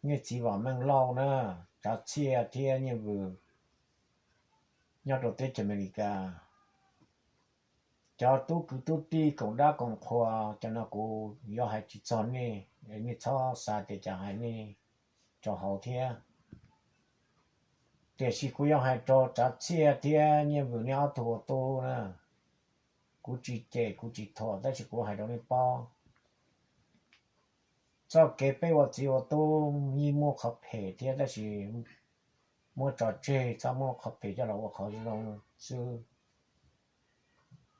Niaj txiv Vam Meej Lauj na, Tsav Txhiaj thiab Nyiaj Vwm nyob rau teb chaws Amelikas. Cov tub kwv tub tij koom dab koom qhua, cov no kuv yuav hais tsis txog nej, nej txhob xav tias cas hais nej tso hauv thiab. Tiam sis kuv yuav hais rau Tsav Txhiaj thiab Nyiaj Vwm nej ob tug ua tub na, kuv tsis cem kuv tsis thuam, tab sis kuv hais rau nej paub, txoj kev peb ua txiv ua tub yeej muaj qhov phem thiab, tab sis muab tso tseg, txhob muab qhov phem coj los ua qhov zoo xwb.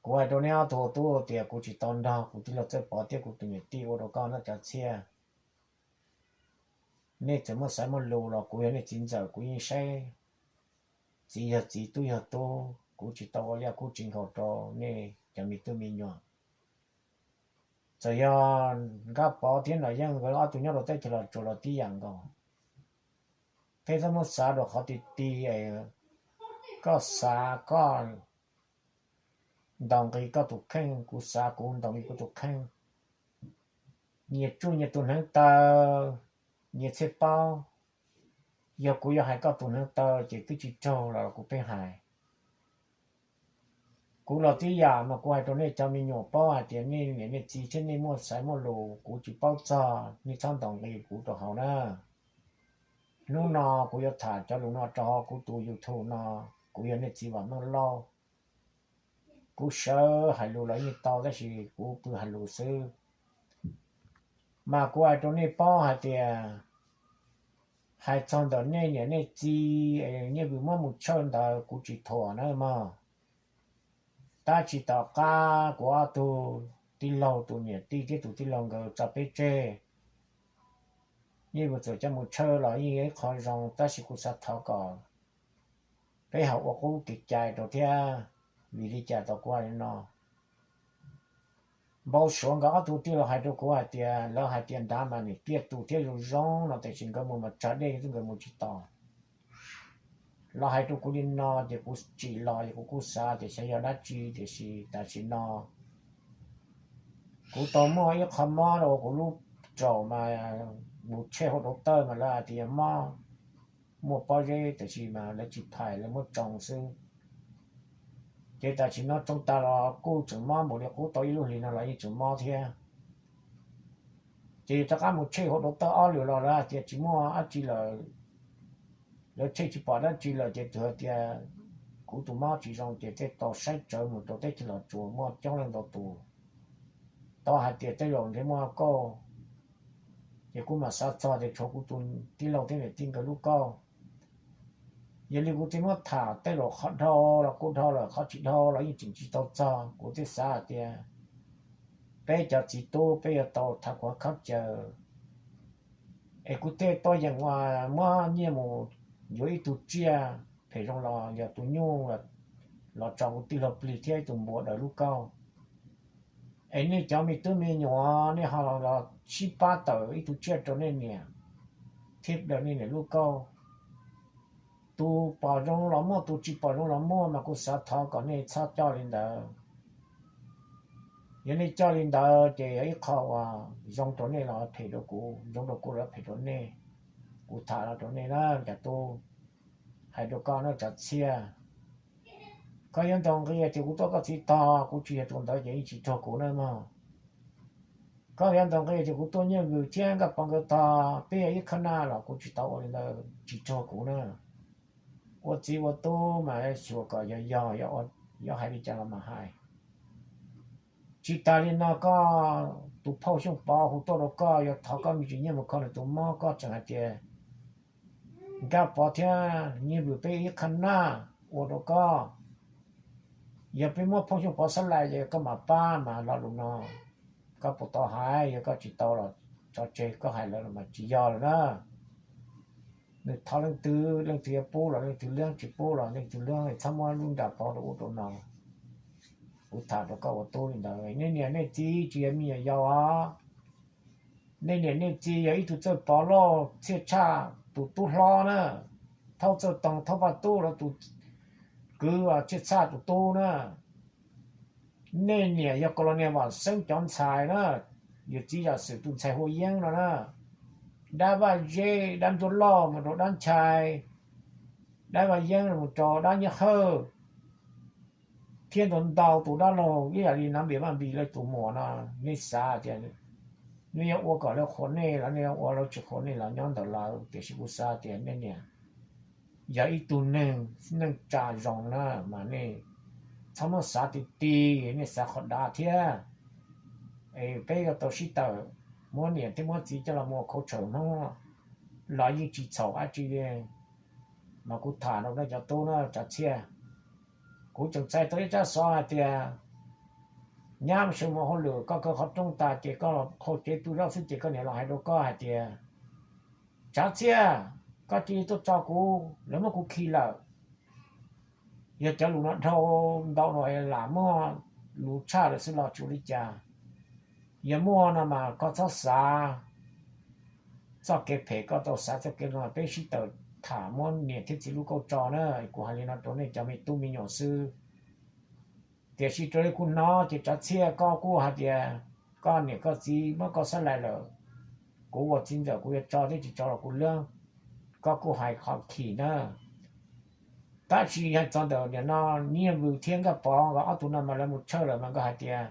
Kuv hais rau nej ob tug ua tub tias kuv tsis tau nrog kuv tij laug Txawj Pov thiab kuv tus niam tij ua rau koj na Tsav Txhiaj. Nej txawm muaj xaiv muaj lus los kuv yog nej txiv ntxawm kuv yeej saib txiv yog txiv tub yog tub, kuv tsis tau ua liaj kub tsis nkaus rau nej cov me tub me nyuam. Txawm yog Nkaj Pov thiab Nom Yeej nkawd ob tug nyob rau teb chaws Los Tsuas los tib yam nkaus. Peb txhob muab xav rau qhov ti ti, koj xav koj ntaus nqi koj tus kheej, kuv xav kuv ntaus nqi kuv tus kheej. Nyias tsuj nyias tus hneev taw, nyias txhiaj paub. Yog kuv yuav hais koj tus hneev taw ces twb tsis raug los kuv pheej hais. Kuv los tib yam mas kuv hais rau nej cov me nyuam paub hais tias nej niam nej txiv thiab nej muaj xaiv muaj lus kuv tsis paub txog, nej txhob ntaus nqi kuv rau hauv na. Hnub no kuv yuav tham cov lus no rau hauv kuv tus YouTube no, kuv yog nej txiv Vam Meej Lauj. Kuv sawv hais lus los yeej tau tab sis kuv pw hais lus xwb. Mas kuv hais rau nej paub hais tias, hais txog ntawm nej niam nej txiv Nyiaj Vwm muab mus tshawj ntawd kuv tsis thuam na mog. Tab sis tom qab kuv ob tug tij laug tus niam tij thiab tus tij laug nkawd tso peb tseg, Nyiaj Vwm txawm coj mus tshawj los yeej yog ib qho zoo, tab sis kuv xav thov kom peb ho ua qub kev cai rau thiab. Vim li cas tau kuv hais li no? Npau suav nkawd ob tug tij laug hais rau kuv hais tias, lawv hais tias nrad mas niam kiaj tus thiab zoo zoo no, tiam sis nkawd mus mas tsag dej xwb nkawd mus tsis tos. Lawv hais rau kuv li no ces kuv tsim los ces kuv kuj xav tias xyov yog dab tsi, tiam sis tam sim no kuv tau muaj ib qho mob rau kuv lub raum mas mus tshej hauv dauv tawj mas lawv hais tias yog mob muaj pob zeb, tiam sis mas lawv tsis phais, lawv muab tsoo xwb. Ces tam sim no tsoo tas los kuj tseem mob npaum li qub tau ib lub hlis no los yeej tseem mob thiab. Ces rov qab mus tshej hauv dauv tawj ob lwm los lawv hais tias tsis muaj dab tsi lawm, lawv tshej tsis pom dab tsi lawm, ces tsuas hais tias kuv tus mob tsis zoo, ces thiaj tau saib tsawv mus rau teb chaws Los Tsuas muaj coob leej ntau tus tau hais tias tej zaum ntshe muaj kauj. Ces kuv mam xav txog tias tshuav kuv tus tij laug thiab niam tij nkawd lub kauj. Yog li kuv thiaj muab tham, tej zaum qhov dhau los kuj dhau lawm, qhov tsis dhau los yeej tseem tsis tau txog. Kuv thiaj xav hais tias peb cov txiv tub peb yuav tau tham khuav khaub ncaws. Es kuv thiaj tuaj yeem muab nyiaj mus yuav ib tug tsiaj phem zoo los yog tus nyuj los tso kuv tij laug plig thiab ib tug npua daws lub kauj. Es nej cov me tub me nyuam nej ho los sib pab tawm ib tug tsiaj rau nej niam thiab daws nej niam lub kauj. Tus pom zoo los muaj, tus tsis pom zoo los muaj, mas kuv xav thov kom nej txhob coj li ntawd. Yog nej coj li ntawd ces yog ib qho uas zoo rau nej los phem rau kuv, zoo rau kuv los phem rau nej. Kuv tham los rau nej na, cas tub, hais rau koj na Tsav Txhiaj. Koj yuav ntaus nqi tias kuv tuaj koj txiv tog, kuv tsis yog tus ntawd ces yeej tsis raug kuv na mog. Koj yuav ntaus nqi tias kuv tuaj Nyiaj Vwm thiab Nkaj Pov nkawd tog, peb yog ib khab naj los kuv tsis tau ua li ntawd, tsis raug kuv na. Ua txiv ua tub mas xyuas kom yog yog, yuav hais li cas los mas hais. Tsis tas li no koj tus phauj Xyooj Pov hu tuaj rau koj, yuav thov koj me ntsis nyiaj mus kho nws tus mob, koj tseem hais tias Nkaj Pov thiab Nyiaj Vwm peb ib qhab naj ua rau koj. Yog peb muab phauj Xyooj Pov xab lais ces koj mam pab mas lo lus no. Koj puas tau hais? Yog koj tsis tau los tso tseg, koj hais lawm los mas tsis yog lawm na. Nws thov leej twg, leej twg yuav pub los leej twg leej, tsis pub los leej twg leej, txhob muab lub nra pov rau ub rau no. Kuv tham rau koj ua tub li ntawd, nej niam nej txiv tsis yog me nyuam yaus os. Nej niam nej txiv yog ib tug Txawj Pov Lauj Txhiaj Tshaj tus tub hlob na, Thaub Txawj Toog Thaub Paj Tub lawv tus kwv Txhiaj Txhaj tus tub na. Nej niam yog Kos Los Nias Vam Xeeb cov ntxhais na, yawm txiv yam xwm tus ntxhais Huaj Yeeb no na. dab Vaj Zeb, dab Ntsuab Lauj, mus rau dab Nchai, dab Vaj Yeeb, mus rau dab Nyiaj Hawj, thiab ntau ntau tus dab laug ib yam li Nav Npias Vaj Npis lawv tus muam no, nej xav tias nej yuav ua kom lawv qhuas nej los nej yuav ua lawv tsis qhuas nej los nyob ntawm lawv, tiam sis kuv xav tias nej niam yog ib tug neeg, neeg tsa zoo na mas nej txhob muab xav ti ti, nej xav qhov dav thiab. Es peb yuav tau sib tawm, muab niam thiab muab txiv coj los mus ua khau tshawm Hmoob los yeej tsis txhaum dab tsi li. Mas kuv tham rau nej cov tub na Tsav Txhiaj, kuv tseem txais tau ib tsab xov hais tias nyab sawv mus hauj lwm, koj kaw qhov rooj tas ces koj los qhau cev tu zaub xwb ces koj niam los hais rau koj hais tias, Tsav Txhiaj, koj cia li tuaj tso kuv, lawv muab kuv khi lawm. Yog cov lus no dhau ntau no lam muaj lus tshaj lawm xwb los tsis ua li cas. Yog muaj no mas koj txhob xav txoj kev phem, koj tau xav txoj kev zoo. Peb sib tawm tham muab niam thiab txiv lub kauj tso na. Kuv hais li no rau nej cov me tub me nyuam xwb. Tiam sis raws li kuv hnov ces Tsav Txhiaj, koj kuj hais tias koj niam koj txiv muab koj xab lais lawm, kuv ua txiv ntxawm kuv yuav tso thiab tsis tso los kuv lab, koj kuj hais qhov khim na. Tab sis yog txog ntawm nim no Nyiaj Vwm thiab Nkaj Pov nkawd ob tug no mas lawv mus tshawj lawm mas nkawd hais tias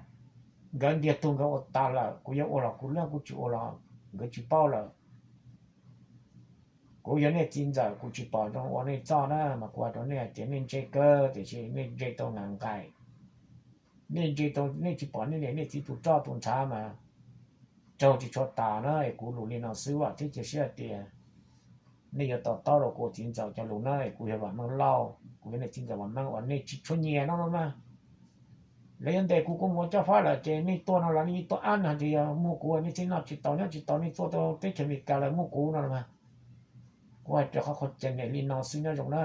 nkawd ntiag tug nkawd ua tas lawm, kuv yuav ua los kuv lab, kuv tsis ua los nkawd tsis paub lawm. Kuv yog nej txiv ntxawm kuv tsis pom zoo ua nej txoj na, mas kuv hais rau nej hais tias nej ntse kawg tiam sis nej ntse tau nqaim nqaim. Nej ntse tau nej tsis pom nej niam nej txiv tus roj tus ntshav mas raug tsis tshua tas na. Es kuv lus li no xwb vam thiab cia siab hais tias nej yuav to taub rau kuv txiv ntxawm cov lus na. Es kuv yog Vam Meej Lauj, kuv yog nej txiv ntxawm Vam Meej uas nej tsis tshua nyiam no no mas. Lawv yuav ntes kuv, kuv mus ua Cob Fab lawm ces nej tuaj no los nej yeej tuaj ab no hais tias yog muaj kuv nej thiaj noj tsis tau nyob tsis tau, nej tuaj tau teb chaws Amelikas lawm muaj kuv no mas. Kuv hais rau qhov qhov tseeb li no xwb, nyob zoo na.